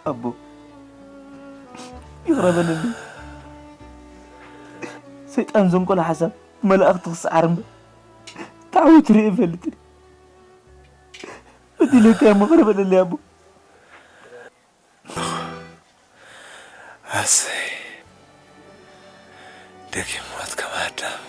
ኣቦ፣ ይቕረ በለለይ። ሰይጣን ዘንቆሎ ሓሳብ መላእኽቲ ክስዓር እምበር ተዓዊቱ ርኢ ይፈልጥን። በዲለካ እሞ ይቕረ በለለይ ኣቦ። ኣሰይ፣ ደጊም ሞት ከም ኣዳም።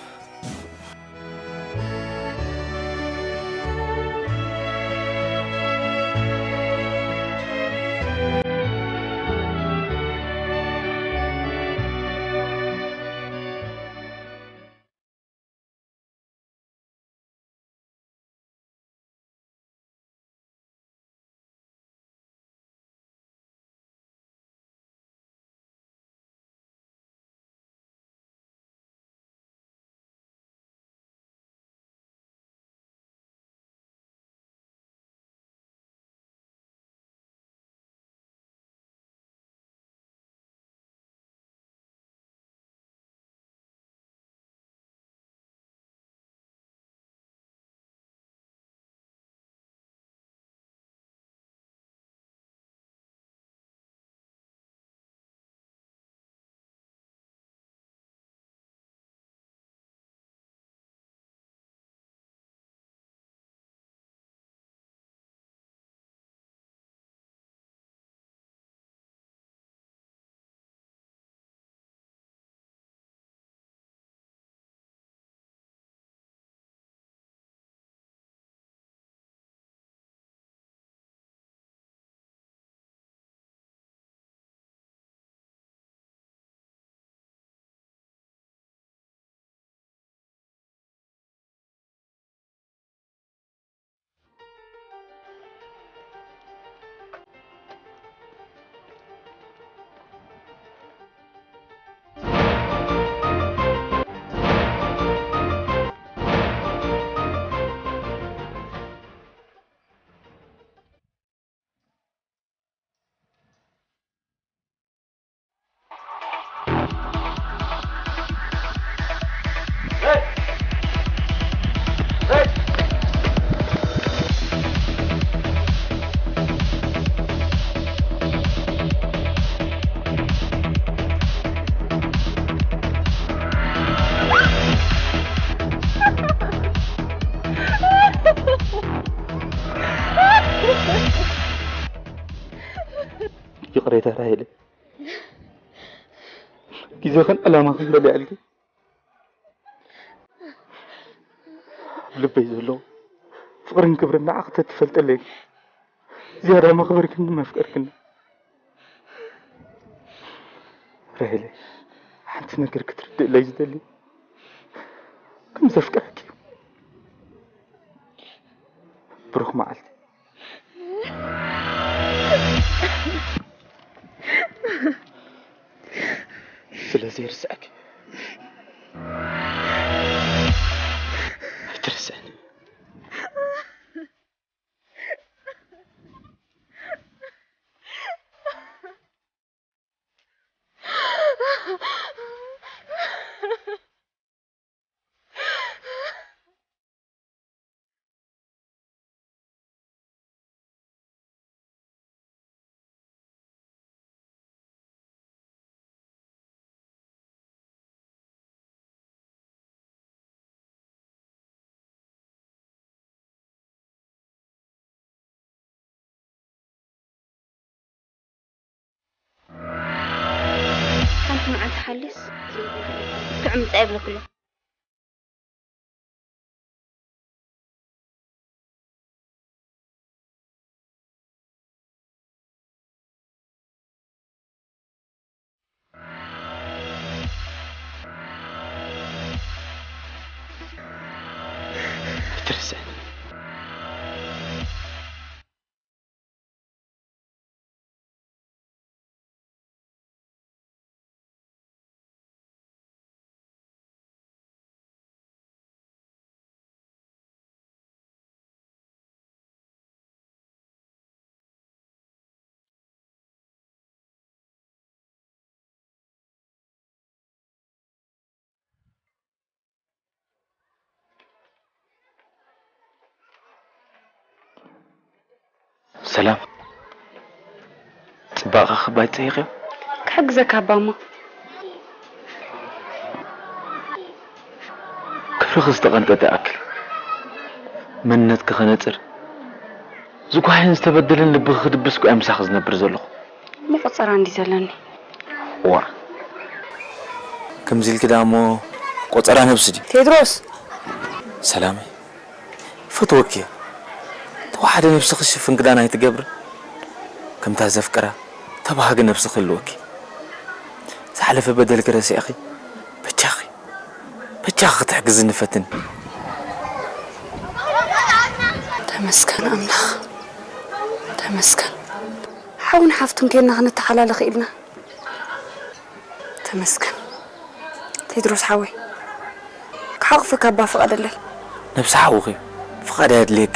ይቕሬታ ራሄል፣ ግዜኽን ዕላማኽን በሊዐልኪ። ኣብ ልበይ ዘሎ ፍቕርን ክብርን ንዓኺ ተትፈልጠለይ ዝያዳ መኽበርክኒ መፍቀርክኒ። ራሄለይ፣ ሓንቲ ነገር ክትርድእለይ ዝደሊ ከም ዘፍቅረኪ እዩ። ብሩኽ መዓልቲ። ስለ ዘይርስዐኪ ኣይትርስዕኒ። ሓንቲ መዓልቲ ሓሊስ ጥዑም ምጻእ ይብለኩ ኣሎ። ኣይትርስዕኒ። ሰላም፣ ጽቢ ጽባቐኺ ክባይ ትጸይቕዮ? ክሕግዘካ ኣባሞ። ክብርኺ ዝተቐንጠጠ ይኣክል። መንነትኪ ከነጽር፣ ዝጓህየን ዝተበደለን ልብኺ ክድብስ እኮ እየ ምሳኺ ዝነብር ዘለኹ። እሞ ቆጸራ እንዲ ዘለኒ። ዋ። ከምዚ ኢልኪ ደኣ እሞ ቆጸራ ነብሲ ድዩ? ቴድሮስ። ሰላመይ። ይፈትወኪ እየ። ተዋሓደ ነብስኺ ሽፍን ክዳን ኣይትገብርን። ከምታ ዘፍቅራ ተባሃጊ ነብሲ ክህልወኪ። ዝሓለፈ በደልኪ ረሲዕኺ፣ በጃኺ፣ በጃኺ ክትሕግዝኒ ፈትኒ። ተመስገን ኣምላኽ፣ ተመስገን። ሓውን ሓፍቱን ኬንና ክንተሓላለኽ ኢልና። ተመስገን ቴድሮስ ሓወይ፣ ክሓቑፈካ እባ ፍቐደለይ። ነብሲ ሓውኺ ፍቓድ ኣየድልየኪ።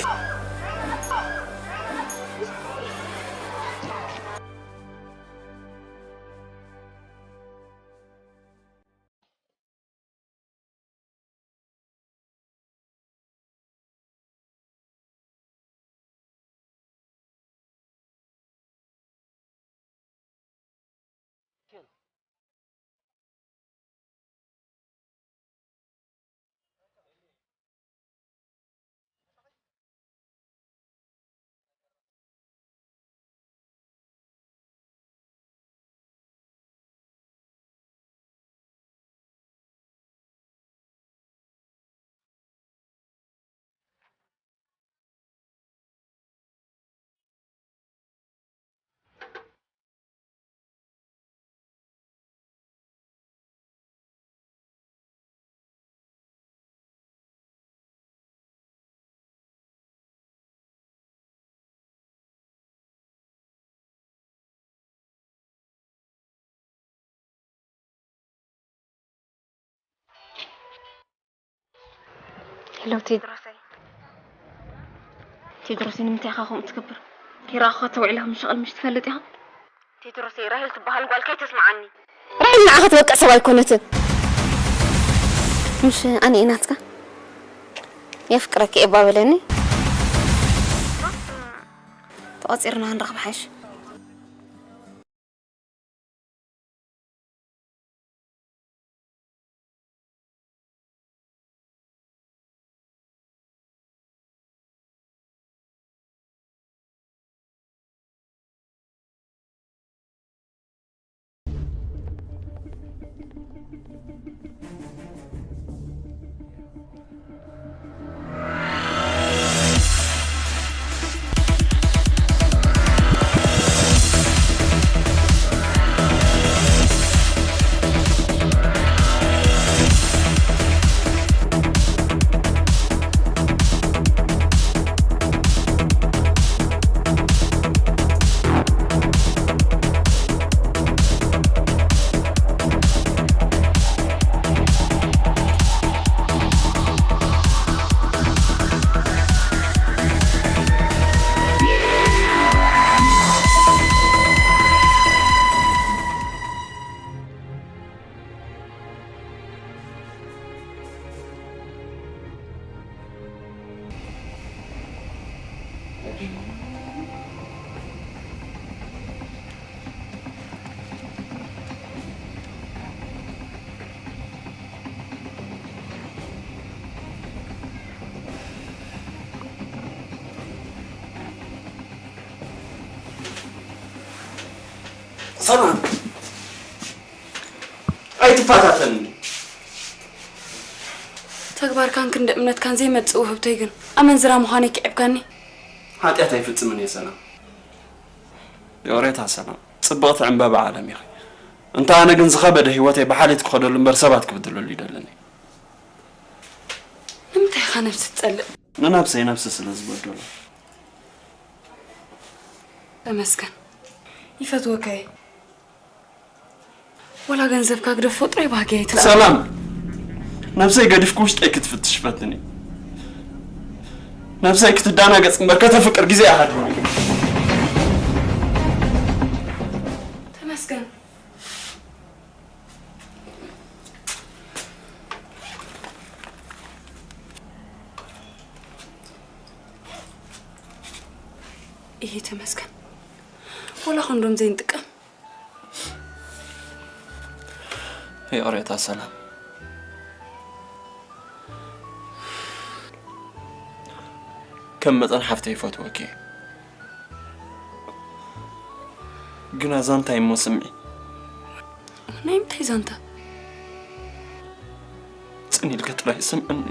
ሄሎ ቴድሮሰይ። ቴድሮሰይ፣ ንምንታይ ኢኻ ከምኡ ትገብር? ከይረኣኹኻ ተውዒለ ከም ዝሸቐል ምሽ ትፈልጥ ኢኻ? ቴድሮሰይ፣ ራሄል ትበሃል ጓል ከይተስምዓኒ። ራሄል ንዓኻ ትበቅዕ ሰብ ኣይኮነትን። ምሽ ኣነ እየ ናትካ? የፍቅረኪ እየ እባ በለኒ። ተቖጺርና ክንረኽብ ሓይሽ። ሰላም፣ ኣይትፈታተንኒ። ተግባርካን ክንዲ እምነትካን ዘይመጽእ ውህብቶይ ግን ኣመንዝራ ምዃነይ ክዕብካኒ። ሓጢኣት ኣይፍጽምን እየ ሰላም። ዮሬታ ሰላም፣ ጽብቕቲ ዕምበባ ዓለም ኢኺ። እንተ ኣነ ግን ዝኸበደ ህይወተይ ብሓልዮት ክኸደሉ እምበር ሰባት ክብድለሉ ይደልን እየ። ንምንታይ ኢኻ ነብሲ ትጸልእ? ንነብሰይ ነብሲ ስለ ዝበደሎ። ተመስገን። ይፈትወካ እየ። ወላ ገንዘብካ ግደፎ፣ ጥራይ ባህጊ ኣይትልኣኽ። ሰላም፣ ነብሰይ ገዲፍኩ ውሽጠይ ክትፍትሽ ፈትኒ። ነብሰይ ክትዳናገጽ እምበር ከተፍቅር ግዜ ኣይሃልኒ። ተመስገን። ይሄ ተመስገን። ወላ ኮንዶም ዘይንጥቀም። ይቕሬታ ሰላም። ከም መጠን ሓፍተይ ይፈትወኪ እየ። ግና ዛንታይ እሞ ስምዒ። ናይ ምንታይ ዛንታ? ጽን ኢልኪ ጥራይ ስምዕኒ።